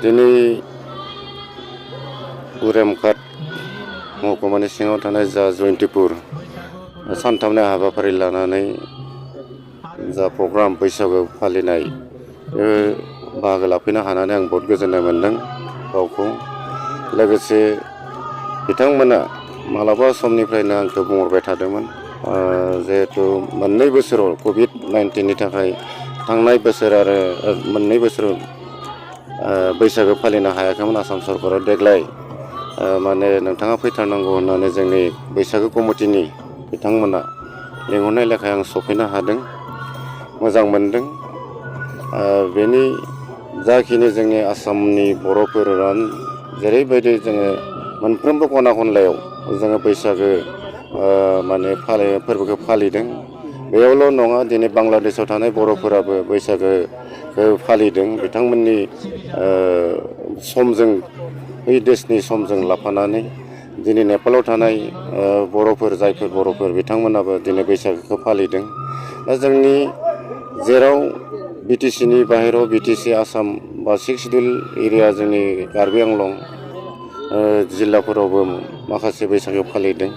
दिनै उरेमघाट महकुमानि सिङाव थानाय जा जयन्तिपुर सानथामनि हाबाफारि लानानै जा प्रग्राम बैसागु फालिनाय बाहागो लाफैनो हानानै आं बहुत गोजोननाय मोन्दों गावखौ। लोगोसे बिथांमोना मालाबा समनिफ्रायनो आंखौ बुंहरबाय थादोंमोन जिहेतु मोननै बोसोराव कभिड-19नि थाखाय थांनाय बोसोर आरो मोननै बोसोर बैसागो फालिनो हायाखैमोन आसाम सरकारा। देग्लाय माने नोंथाङा फैथारनांगौ होननानै जोंनि बैसागो कमिटिनि बिथांमोना लिंहरनाय लेखायै आं सफैनो हादों, मोजां मोनदों। बेनि जाखिनि जोंनि आसामनि बर'फोरा जेरैबायदि जोङो मोनफ्रोमबो खना खनलायाव जोङो बैसागो माने फोरबोखौ फालिदों। बेयावल' नङा, दिनै बांलादेशआव थानाय बर'फोराबो बैसागोखौ फालिदों। बिथांमोननि समजों बै देशनि समजों लाफानानै दिनै नेपालाव थानाय जायफोर बर'फोर बिथांमोनाबो दिनै बैसागोखौ फालिदों। दा जोंनि जेराव बिटिसिनि बाहेराव बिटिसि आसाम बा 6 सिडिउल एरिया जोंनि कार्बि आंलं जिल्लाफोरावबो माखासे बैसागो फालिदों।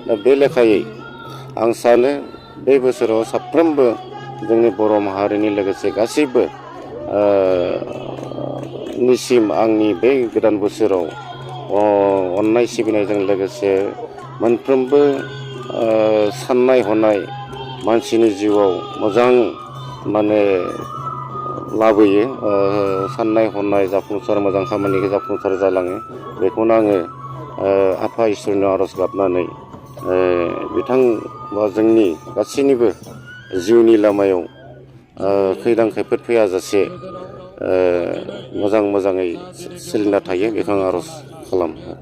दा बे लेखायै आं सानो बे बोसोराव साफ्रोमबो जोंनि बर' माहारिनि लोगोसे गासैबो निसिम आंनि बे गोदान बोसोराव अननाय सिबिनायजों लोगोसे मोनफ्रोमबो साननाय हनाय मानसिनि जिउआव मोजां माने लाबोयो, साननाय हनाय जाफुंसार मोजां खामानिखौ जाफुंसार जालाङो। बेखौनो आङो आफा इसोरनाव आर'ज गाबनानै बिथां बा जोंनि गासैनिबो जिउनि लामायाव खैदां खैफोद फैयाजासे मोजाङै सोलिना थायो बेखौ आं आर'ज खालामो।